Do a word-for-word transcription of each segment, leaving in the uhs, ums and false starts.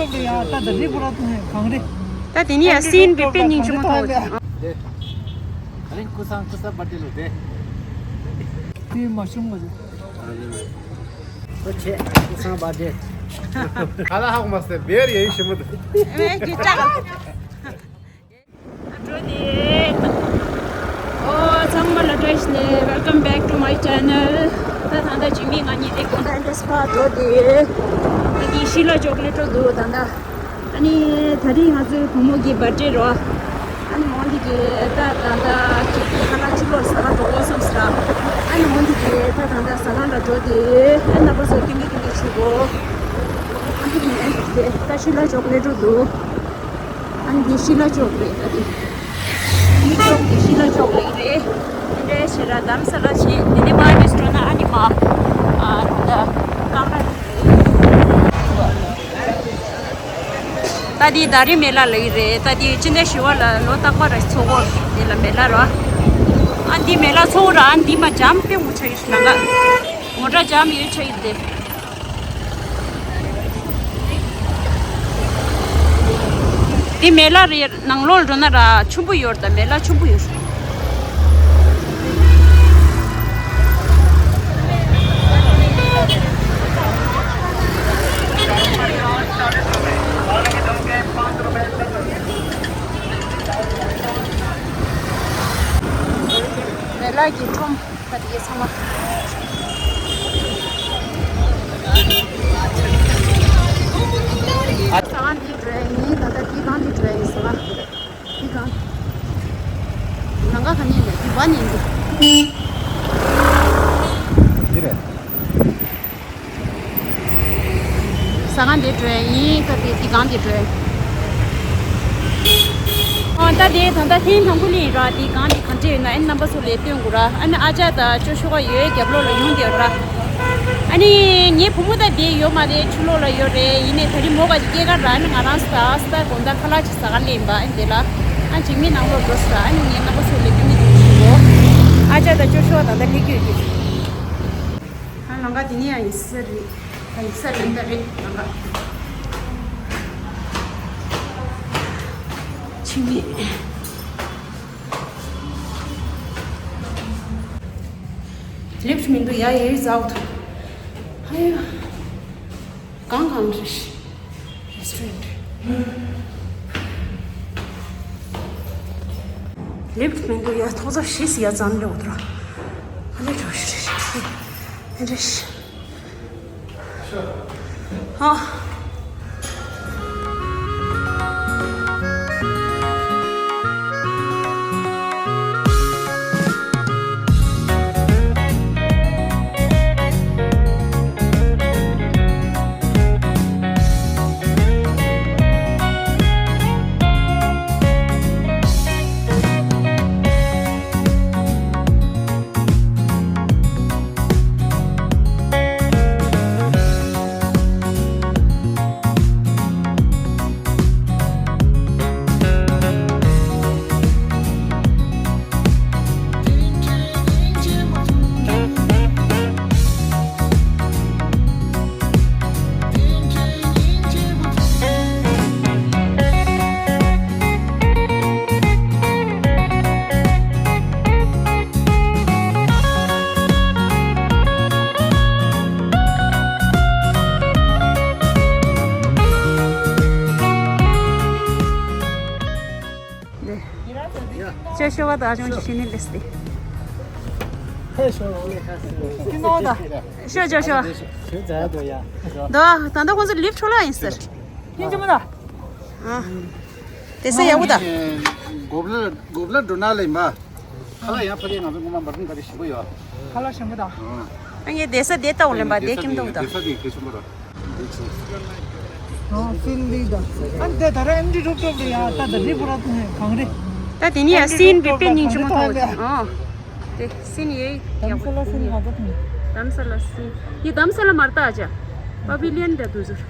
ད་དེ་ནི་ཡ་སིན་བི་པེ་སྙིང་རྗེ་མོ་ཐོག་ཨ་རིང་ཀུ་སང་ཀུ་ས་པར་ཏི་ལ་དེ། དེ་མ་ཤུང་ག་ཟེར། ཨོ་ཆེ་ཀུ་སང་པར་ཏི། ཁ་ལ་ཧག་མ་སྟེ་བེར་ཡེ་ཤི་མོ་དུ། ཨེ་ཀི་ཀྲག་འགྲོ་དེ། ཨོ་ཚང་མ་ལ་བཀྲ་ཤིས་བདེ་ལེགས། Welcome back to my channel. ད་ད་ལྟ་ཇི་མི་ང་གཉིས་དེ་གོང་ད་འདྲེས་པ་འགྲོ་དེ། ད་དེ་ཤི་ལ་ཅོག་ལེ་ཊོ་འདུག་ད་ད། ཨ་ནི་ད་རིང་ང་ཚོའི་བུ་མོ་གི་བར་ཌེ་རོ། ཨ་ནི་འོན་ཏེ་གི་ད་ད་ད་ཅིག་ཁ་ལག་ཕྱི་ལོགས་ཟ་ག་འགྲོ་དགོས་བསམ་སྲིད་ར། ཨ་ནི་འོན་ཏེ་གི་ད་ད་ད་ཟ་ཁང་ལ་འགྲོ་དེ། ཨ་རྣམ་པ་ཚོ་སྐྱིད་སྐྱིད་སྐྱིད་སྐྱིད་བྱེད་དགོས། ཨ་ནི་ད་ཤི་ལ་ཅོག་ལེ་ཊོ་འདུག་ཨ་ནི་འདི་ཤི་ལ་ཅོག་རེད་ད་དེ། འདི་ཅོག་འདི་ཤི་ལ་ཅོག་ལེ་རེད། འདི་འདྲའི་ཞེ་དྲག་དམ་ས་ལ་ཆེ། འདི་ནི་མ་ནི་སྤྲོ་ན་ཨ་ནི་མ། ཨ་ད་རྐང་ར་རེད། ད་འདི་ད་རི་མེ་ལ་ལ་ཡི་རེད། ད་འདི་ཅི་འདྲ་ཞི་བ་ལ་ལོ་རྟག་པ་ར་ཚོ་བོ་འདི་ལ་མེ་ལ་ར། ཨ་འདི་མེ་ལ་ཚོ་བོ་ར། ཨ་འདི་མ་འཇམ་པེ་ངོ་ཆ་ཡི་ཤི་ལ་ང་། ངོ་འདྲ་འཇམ་ཡོད་ཆ་ཡི་དེ། དེ་མེ་ལ་རེད། ནང་ལོགས་འགྲོ་ན་ར་ཆུན་པོ་ཡོད་རེད། ད་མེ་ལ་ཆུན་པོ་ཡོད་རེད། མེ་ལ་གི་ཁྲོམ། ད་དེ་གའི་ཚང་མ། ཟ་ཁང་འདི་འགྲོ་ཡ་ཡིན། ད་ལྟ་དེ་སྒང་འདི་འགྲོ་ཡ་ཡིན་ཟེར་བ། དེ་སྒང་། ལམ་ཁ་ག་ནས་ཡིན་ན་དེ་བ་ནས་ཡིན་འདུག་འདི་རེད། ཟ་ཁང་དེ་འགྲོ་ཡ་ཡིན། ད་དེ་དེ་སྒང་དེ་འགྲོ་ཡ་ཡིན། ཨ་ད་དེ་ད་ལྟ་ཐེངས་དང་པོ་ལས་ར་དེ་སྒང་དེ་གང་འདྲ་ཡོད་ན་ཨ་ནི་རྣམ་པ་ཚོ་ལ་སྟོན་དགོས་ར། ཨ་ནི་ཨ་ཅག་དང་ཅོ་ཤོ་ག་ཡོད་རྒྱབ་ལོགས་ལ་ཡོང་དེ་ར། ཨ་ནི་ངའི་བུ་མོ་ད་དེ་ཡོད་མ་རེད། ཕྱི་ལོགས་ལ་ཡོད་རེད། ཡིན་ནའི་ད་རིང་མོ་ག་ཅིག་སྐྱེས་ཀ་ར། ཨ་ནི་ང་རང་ས་ས་དགོང་དག་ཁ་ལག་ཅིག་ཟ་ག་སླེབས་པ། ཨ་ནི་དེ་ལ་ཨ་འཇིགས་མེད་ནང་ལོགས་འགྲོ་ས། ཨ་ནི་ངའི་རྣམ་པ་ཚོ་ལ་སྟོན་གི་འདུག་ཞུ་གོ། ཨ་ཅག་དང་ཅོ་ཤོ་ག་ད་ལྟ་སླེབས་ཀྱི་ཡོད་ཀྱི། ཨ་ལམ་ཁ་དེ་ནས་ཡང་ཡིན་ས་རེད། ད་ཡིན་ས་རེད། ད་རེད་ལམ་ཁ། ཕྱི་མིག་ལིཕ་མི་འདུག་ཡ། ཡ་ཡི་ཛའོ་ཐུ། ཧ་ཡ། གང་གང་རེད། རེ་སི་ཊོ་རན་ཊི། ལིཕ་མི་འདུག་ཡ། ཐོག་ས་ཤི་སི་ཡ་ཙམ་ལེ་འོ་དོ་ར། ཨ་ལེ་འགྲོ་ཤི་རེ་ཤི་རེ་ཤི། ཨ། ཅོ་ཤོ་ག་ད་ཅུང་ཞིག་ནི་ལེས་ཏེ། ཤོ་ཅོ་ཤོ། ད་ད་ད་ཁོང་ཚོ་ལིཕ་ཊི་ཁྲོད་ལ་ཡིན་ཟེར། ཨ། དེ་ས་ཡག་པོ་ད། གོབ་ལ་གོབ་ལ་འགྲོ་ན་ལེན་པ། ཁ་ལག་ཡང་ཕ་གི་ང་ཚོ་ངོ་མ་འབར་ཐུང་ག་རེ་ཞིམ་པོ་ཡོད། ཁ་ལག་ཞིམ་པོ་དང་། ཨ་ངས་བསྡད་ས་བསྡད་ལྟ་འོ་ལེན་པ་བསྡད་ཁྱིམ་ཐོག་དང་། བསྡད་ས་དེ་གལ་ཆེན་པོ་རེད། ཨ་ཕིན་ལི་དང་། ཨ་འདི་ད་ར་ཨེམ་ཌི་རུབ་ཊོབ་རེད་ཡ། ད་ད་རི་བོ་ར་ཐུང་ནས་གང་རེད། ད་དེ་ནི་ཡ་སིན་བི་པེ་སྙིང་རྗེ་མོ་ཐོག་ཨ། དེ་སིན་ཡེ་ཡག་པོ། དྷ་རམ་ས་ལ་སིན་ང་ཚོ་ཐུང་། དྷ་རམ་ས་ལ་སིན། ཡི་དྷ་རམ་ས་ལ་མར་ཏ་ཨ་ཅག་པ་བི་ལི་ཡན་དེ་དུ་ཟུར།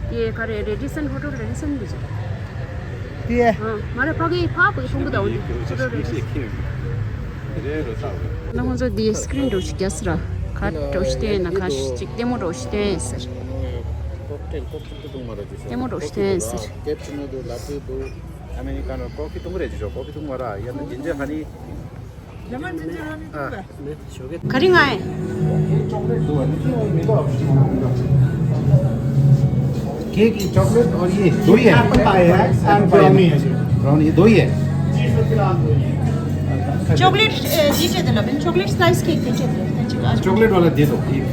དེ་ག་རེ་རེ་ཌི་སན་ཧོ་ཊེལ་རེ་ཌི་སན་དེ་ཟུར། དེ། ཨ་མ་རེད་ཕ་གི་ཕ་གི་ཤོང་གི་ད་འོ་དེ་ཧོ་ཊེལ་རེ་ཌི་སན། ན་ཁོང་ཚོ་དེ་སི་ཀི་རིན་འདྲ་བོ་ཞིག་རྒྱག་ས་ར། ཁ་འདྲ་བོ་ཞིག་སྟོན་ཡིན་ན་ཁ་ཅིག་ལྟད་མོ་འདྲ་བོ་ཞིག་སྟོན་ཡིན་ཟེར། ཀོག་ཊེལ་ཀོག་ཊེལ་དུ་བཏུང་མ་ར་ཅིག་ཤོག་ཀེ་མོ་རོ་ཀོ་ཕི་ཤྟེན་སི། ཀེབ་ཆི་ནོ་དུ་ལ་ཏི་དུ་ཨ་མེ་རི་ཀ་ནོ་ཀོ་ཕི་བཏུང་རེ་ཅིག་ཤོག་ཀོ་ཕི་བཏུང་མ་ར་ཡ་ན་ཇིན་ཇར་ཧ་ནི། ཨ། करींगा है। केक की चॉकलेट और ये दो ही है। एप्पल पाई है एंड ब्राउनी है जी। ब्राउनी ये दो ही है। चॉकलेट दीजिए तो लबन चॉकलेट स्लाइस केक दीजिए। चॉकलेट वाला दे दो एक।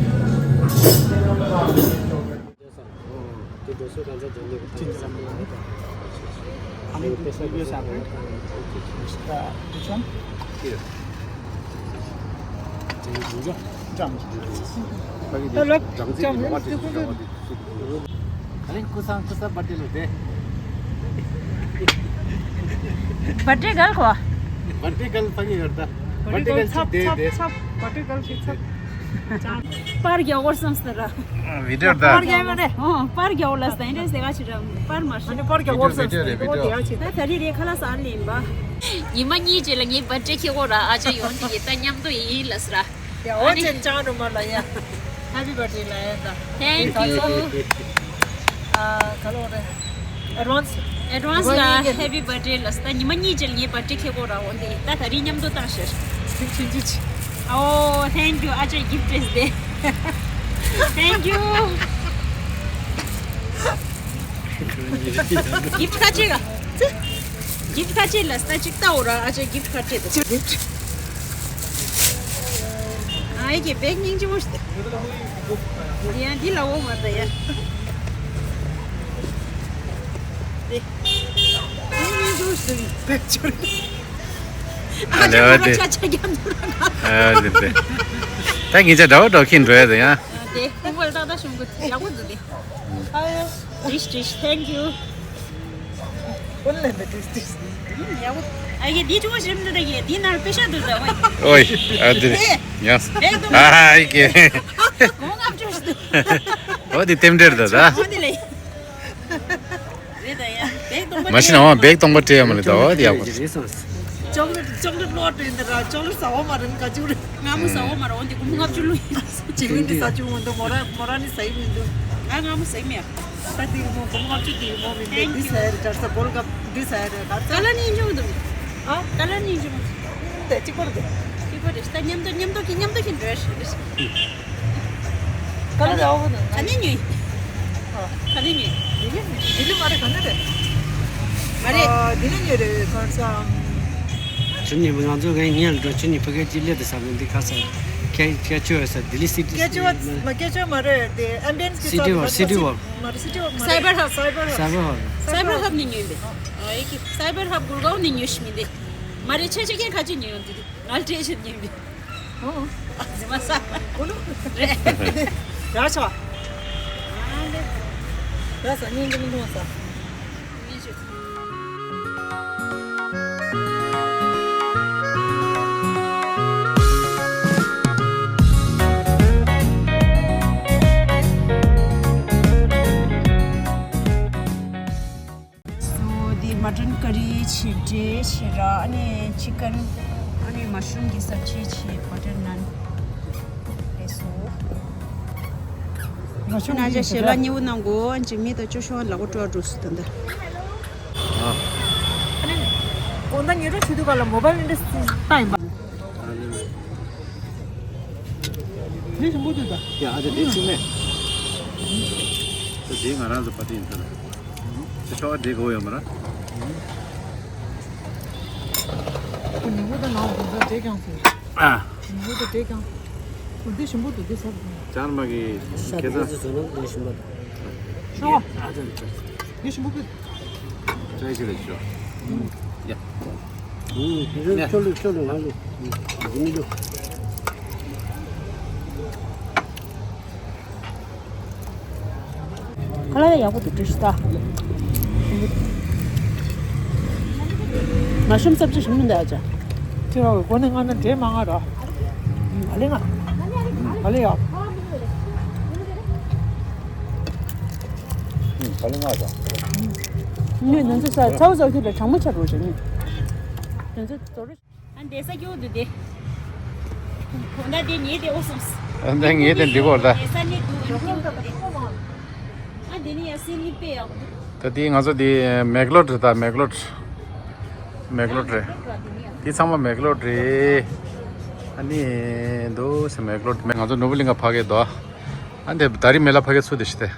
बर्थडे गर्ल को। बर्थडे गर्ल पनि गर्दा। बर्थडे गर्ल चाहिँ दे दे। बर्थडे गर्ल के छ। पार गयो वर्षम सर। भिडियो दा। पार गयो मरे। अँ, पार गयो लस त इन्ट्रेस्ट देगा छिरा। पार मार्स। अनि पार गयो वर्षम भिडियो रे भिडियो। भिडियो छि। त थरी रे खला साल लिम्बा। निमा नि जेल नि बर्थडे के को रा आज योन दि त न्याम दो इ लस रा। या ओ अनि चेन चानु मला या। Happy birthday ला या त। Thank you। आ कलो रे। एडवान्स। एडवान्स ला। Happy birthday लस त निमा नि जेल नि बर्थडे के को रा ओन दि त थरी न्याम दो ता शेर। Six inch. Oh, thank you. आज gift is they. Thank you. Gift का चेगा। गिफ्ट का चेला स्ता चिक ता ओरा आज गिफ्ट का चेता। गिफ्ट। आए के बैग निंग जो मस्त। या दिला वो मत या। दे। निंग जो मस्त। बैग चोरी। हेलो दे। चाचा क्या दूर। हेलो दे। ताकि जा डाउ डाउ किन रोया दे या। दे। कुंगल दादा शुंगु। या वो दे। आयो। Dish dish. Thank you. ཨོ་ལེ་འདི་ཏིས་ཏིས། ཡ་བོ། ཨ་ཡེ་འདི་ཅུང་ཞིམ་འདི་ད་ཡེ་འདི་ནར་པེ་ཤ་འདུག་ད་ཝེ། ཨོའི། ཨ་འདི་རེད། ཡ། ཨ་ཧ་ཨི་ཀེ། གོང་ངམ་ཅུང་ཞིག་འདུག་ཨོ་འདི་ལྟེམ་འབྲེལ་ད་ད། ཨོ་འདི་ལེ། རེད་ད་ཡ། བེག་སྟོང་པ། མ་ཤི་ན་འོ་བེག་སྟོང་པ་སྤྲད་ཡ་མ་ལེ་ད་ཨོ་འདི་ཡག་པོ། ཅོག་ལེ་ཊི་ཅོག་ལེ་ཊི་ལོ་ཏྲེ་འདི་ར་ཅོག་ལེ་ཊི་ཟ་བ་མ་རེད་ཀ་ཅུ་རེད། ང་མོ་ཟ་བ་མ་རེད་འོ་འདི་གོང་ངམ་ཅུ་ལུ་ཡིན། ཅི་ཡིན་འདི་ཟ་ཅུ་འོ་འདི་མོ་ར་མོ་ར་ནི་ཟ་ཡི་མི་འདུག་ང་ང་མོ་ཟ་ཡི་མི་ཡ། ད་འདི་མོ་གོང་ལྔ་བཅུ་འདི་མོ་མི་འདུག་འདི་ཟ་ཡ་རེད་དྲ་ས་བོལ་ཀབ་འདི་ཟ་ཡ་རེད་ད་ས། ཀ་ལར་གཉིས་འཇོག་འདུག་ཨ། ཀ་ལར་གཉིས་འཇོག་དེ་གཅིག་པོ་རེད། གཅིག་པོ་རེད་ད་མཉམ་དུ་མཉམ་དུ་གི་མཉམ་དུ་གི་འགྲོ་ཡ་ཞིག་རེད། ཀ་ལར་ཨོ་ན་ག་ནས་ཉོས། ཨ། ག་ནས་ཉོས། འདི་ལི་འདི་ལི་མ་རེད་ག་ནས་རེད། མ་རེད། ཨ། འདི་ནས་ཉོས་རེད་ག་ས། ཆུ་ནི་ང་ཚོ་གའི་ཉལ་འགྲོ་ཆུ་ནི་ཕ་གའི་ལས་དེ་ས་བོན་འདི་ཁ་ས་ཁྱེད་ཁྱེད་ཆུ་ས་ལྡི་ལི་སི་ཊི། སྐད་ཆ་བ་མ་སྐད་ཆ་མ་རེད་དེ་ཨམ་བི་ཡན་སི་གི་སི་ཊི་ཚོགས་ཝར་སི་ཊི་ཝར། མ་རེད་སི་ཊི་ཝར་མ་རེད། སའི་བར་ཧབ། སའི་བར་ཧབ། སའི་བར་ཧབ། སའི་བར་ཧབ་ནས་ཉོས་པས། ཨ་ཡེ་ཀི་སའི་བར་ཧབ་གུར་གའོ་ནས་ཉོས་ཤི་མི་འདི། མ་རེད་ཆེ་ཆེ་ཁྱེད་ཁ་ཅིག་ཉོས་ཡོང་འདི་འདི་ང་ལ་སྤྲད་ཤི་ཉོས་པས། ཨོ། ཟི་མ་ས། ཨོ་ལོ། རེད། ར་ཆོ། ཨ་འདི། ར་ས་ཉིན་འདི་མི་འདུག་ས། སོ་དེ་མ་ཊན་ཀ་རི་ཆེ་ཏྲེ་ཆེ་ར་ཨ་ནི་ཅི་ཀན་ཨ་ནི་མ་ཤུམ་གི་སབ་ཇི་ཆེ་བ་ཊར་ནན་ཨེ་སོ། ང་ཆུང་ན་ཅ་ཞེ་ལ་ཉེ་བོ་ནང་གོ་ཨན་ཅི་མི་ད་ཅོ་ཤོ་ལ་གོ་ཊོ་ཨ་འགྲོ་སུ་ད་འདི། ཨ་ནི་གོང་ད་ཉེ་རོ་ཆུ་དུ་ག་ལ་མོ་བལ་ཨིན་ཌ་སི་ཊི་ལྟ་ཡིན་པ། ལས་ཞིམ་པོ་འདུག་ད། ཡ་ཨ་ཅེ་ལས་ཞིམ་མེད། ད་དེ་ང་རང་ཚོ་པ་ཏི་ཡིན་ཚ་ལ། དེ་ཤོག་ཨ་དེ་གོ་ཡོད་མ་ར། ཁོ་ཉིན་གུང་དང་ནང་དུ་འཛུལ་བསྡད་ཀྱང་ཟེར། ཨ། ཉིན་གུང་དུ་བསྡད་ཀྱང་། ཁོ་འདི་ཞིམ་པོ་འདུག་འདི་ཟ་དགོས། ཅར་མ་གི་ཤ་ཁེ་ཚ། ཤོག་ཨ། འདི་ཞིམ་པོ་འདུག་ཅའི་ཅི་རེད་ཤོག་ཡ། ཨུ། ཁྱོད་ལུག་ཁྱོད་ལུག་ང་ལུག་འདི་མི་ལུག་ཁ་ལག་ཡག་པོ་འདུག་བཀྲ་ཤིས་ད། མ་ཤོམ་སབ་ཅི་ཞིམ་མི་འདུག་ཨ་ཅག་དེ་བ་གོ་ནས་ང་ན་འདྲེ་མ་ང་ར། ག་ལེ་ང་། ག་ལེ་ཡག་ག་ལེ་ང་ར། ངས་ནང་ཚོ་ས་ཚ་བོ་ཚ་བོ་དེ་ལ་གྲང་མོ་ཆགས་རོགས་བྱས་ནས། ནང་ཚོ་ཚོ་རུ། ཨ་འདས་ས་སྐྱོ་འདུག་དེ། གོང་ད་དེ་ཉེ་དེ་ཨོ་སོང་། ཨ་འདས་ཉེ་དེ་འདི་གོ་ད། འདས་ས་ནི་འདུག་ཨ་སྐྱོ་འདུག་དེ། ད་དེ་ང་ཚོ་དེ་མེག་ལོད་རེད། ད་མེག་ལོད། མེག་ལོད་རེད། དེ་ཚང་མ་མེག་ལོད་རེད། ཨ་ནི་འདུག་སེ་མེག་ལོད་མེད། ང་ཚོ་ནོར་བུ་གླིང་ག་ཕ་གི་འདུག་ཨ་ནི་དེ་ད་རི་མེ་ལ་ཕ་གི་ཚུར་དེ་ཤི་སྟེ།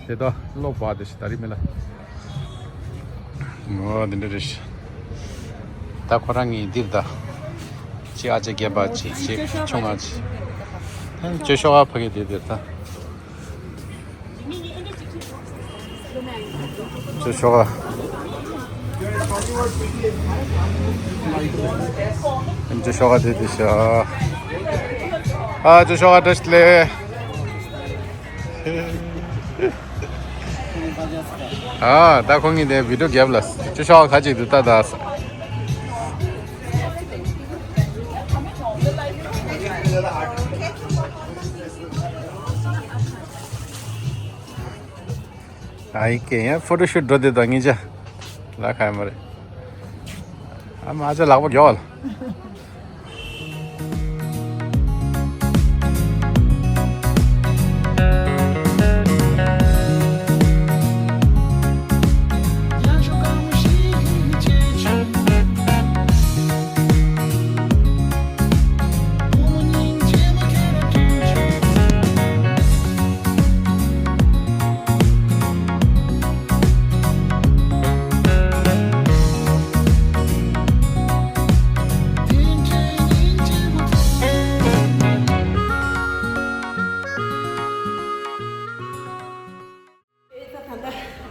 དེ་དོ་ལོག་པ་དེ་ཤི་ད་རི་མེ་ལ། ཨོ་དེ་འདྲ་རེད་ཤི། ད་ཁོ་རང་གཉིས་འདིར་ད། གཅིག་ཨ་ཅེ་རྒན་པ་གཅིག་གཅིག་ཆུང་ང་གཅིག་ཨ་ནི་ཅོ་ཤོ་ཨ་ཕ་གི་དེ་དེར་ད། ཅོ་ཤོ་ཨ། ཅོ་ཤོ་ཨ་དེ་དེ་ཤི། ཨ་ཅོ་ཤོ་ཨ་བཀྲ་ཤིས་བདེ་ལེགས། ཨ་ད་ཁོང་གཉིས་དེ་བི་ཌིའོ་རྒྱབ་ལ། ཅོ་ཤོ་ཨ་ཁ་ཅིག་ཏུ་ལྟ་ད། ཨ་ཡི་ཀེ་ཡང་ཕོ་ཊོ་ཤུ་ཊི་འགྲོ་དེ་དང་ངེད་ཅག་ལ་ཁ་ཡ་མ་རེད། ཨ་མ་ཨ་ཅག་ལག་པ་མགྱོགས་ལ།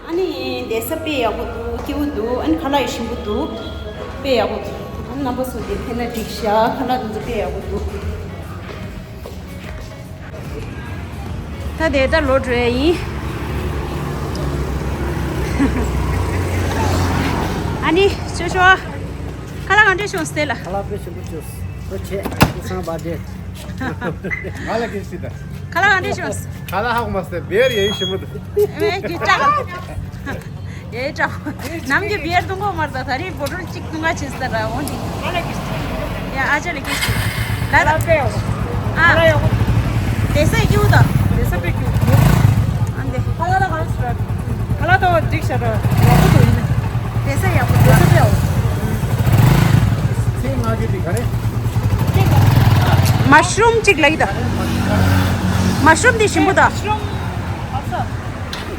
ཨ་ནི་བསྡད་ས་དཔེ་ཡག་པོ་འདུག་སྐྱིད་པོ་འདུག་ཨ་ནི་ཁ་ལག་ཡང་ཞིམ་པོ་འདུག་དཔེ་ཡག་པོ་འདུག་ཨ་ནི་རྣམ་པ་ཚོ་དེ་ཕེབས་ན་འགྲིག་ཤག་ཁ་ལག་དེ་ཚོ་དཔེ་ཡག་པོ་འདུག་ད་དེ་ད་ལོག་འགྲོ་ཡ་ཡིན། ཨ་ནི་ཅོ་ཤོ་ཨ། ཁ་ལག་ག་འདྲ་བྱུང་སྟེ་ལ། ཁ་ལག་དཔེ་ཞིམ་པོ་བྱུང་། ཁོ་ཆེ་ཁོ་སང་བ་དེ། ང་ལ་ཁེ་སི་ད། ཁ་ལག་ག་འདྲ་བྱུང་། ཁ་ལག་ཧ་གོ་མ་སྟེ་བེར་ཡེ་ཞིམ་པོ་འདུག་ཨེ་ཀི་ཀྲག་ཨེ་ཀྲག་ནམ་གྱི་བེར་དུང་གོ་མར་ད་ད་རེས་བོ་ཊོལ་གཅིག་དུང་ག་ཆེན་སྟེ་ར་འོན་ཏེ། ང་ལ་ཁེ་སི། ཡ་ཨ་ཅག་ལ་ཁེ་སི། ལ་ད། ཨ། དེ་ས་ཡོད་ད། དེ་ས་པེ་ཀྱུ། ཨ་འདི། ཁ་ལག་ད་ག་རེ་ཟེར། ཁ་ལག་ད་འགྲིག་ཤག་ད། ཡག་པོ་འདུག་ཡིན། དེ་ས་ཡག་པོ་འདུག་དེ་ས་ཡག་པོ། ཚེ་ང་གི་དེ་ག་རེ། མ་ཤ་རུམ་གཅིག་ལ་ཡི་ད། མ་ཤ་རུམ་དེ་ཞིམ་པོ་ད། མ་ཤ་རུམ། ཨ་ས།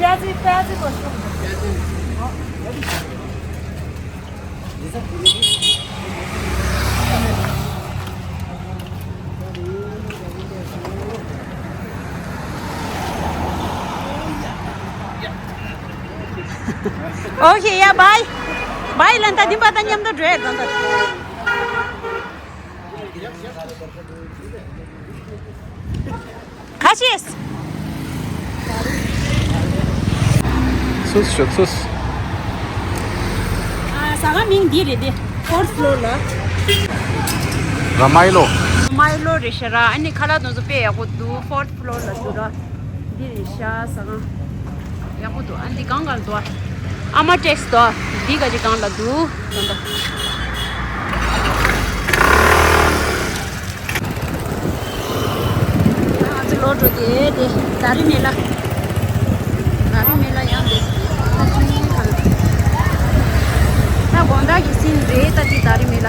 པ་ཡ་ཛི་པ་ཡ་ཛི་མ་ཤ་རུམ། ཨོ་ཁེ་ཡ་བའི། བའི་ལན་ད་དིམ་པ་ད་མཉམ་དུ་འགྲོ་ཡ་ད་ད། ཁ་ཤས། སུས་ཤོད་སུས། ཨ་ཟ་ཁང་མིང་འདི་རེད་དེ། ཕོར་ཐི་ཕློར་ལ། ར་མའི་ལོ། ར་མའི་ལོ་རེད་ཤག་ར། ཨ་ནི་ཁ་ལག་དེ་ཚོ་དཔེ་ཡག་པོ་འདུག་ཕོར་ཐི་ཕློར་ལ་འདུག་ར། འདི་རེད་ཤག་ཟ་ཁང་། ཡག་པོ་འདུག་ཨ་འདི་གང་ག་ལ་འདུག་ཨ་མ་ཊེག་སི་འདུག་འདི་ག་ཅིག་གང་ལ་འདུག་ད་ལྟ། ང་ཚོ་ལོག་འགྲོ་དེ་དེ་ད་རི་མེ་ལ། ད་རི་མེ་ལ་ཡང་དེ། ད་དགོང་དག་གི་སིན་རེད་ད་དེ་ད་རི་མེ་ལ།